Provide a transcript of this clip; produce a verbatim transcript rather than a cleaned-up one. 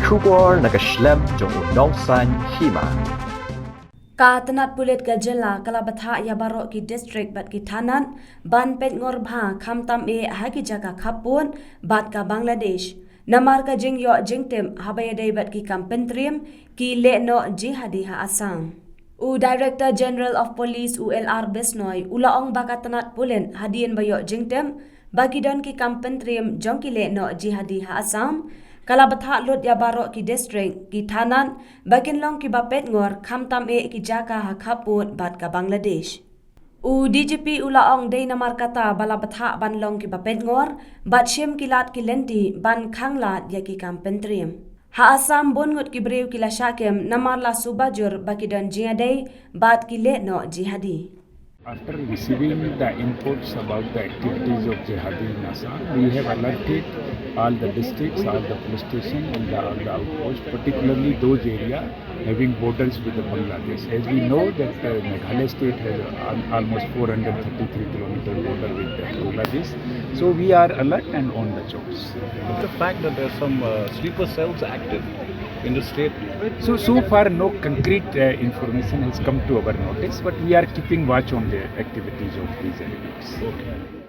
Khubor na ka shlem jong u nongsan hima. Ka tnat pulit ka jylla ka la bthah ïa baroh ki district bad ki thanat ban peit ngor bha khamtam eh ha ki jaka khappud bad ka Bangladesh, namar ka jingïoh jingtip haba ïadei bad ki kam pyntriem ki lehnoh jihadi ha Assam. U Director General of Police, u L R Bishnoi, u la ong ba ka tnat pulit hadien ba ïoh jingtip ba ki don ki kam pyntriem jong ki lehnoh jihadi ha Assam, ka la bthah lut ïa baroh ki district, ki thanat, ba kin long kiba peit ngor khamtam eh ki jaka ha khappud bad ka Bangladesh. U D G P u la ong dei namar kata ba la bthah ban long kiba peit ngor bad shim ki lad ki lynti ban khanglad ïa ki kam pyntriem. Ha Assam bun ngut ki briew ki la shah kem namar la suba jur ba ki don jingïadei bad ki lehnoh jihadi. After receiving the inputs about the activities of jihadi in Assam, we have alerted all the districts, all the police stations, and the, all the outposts, particularly those areas having borders with the Bangladesh. As we know that the Meghalaya state has al- almost four hundred thirty-three kilometer border with the Bangladesh. So we are alert and on the jobs. The fact that there's some uh, sleeper cells active in the state. So, so far no concrete uh, information has come to our notice, but we are keeping watch on the activities of these elements. Okay.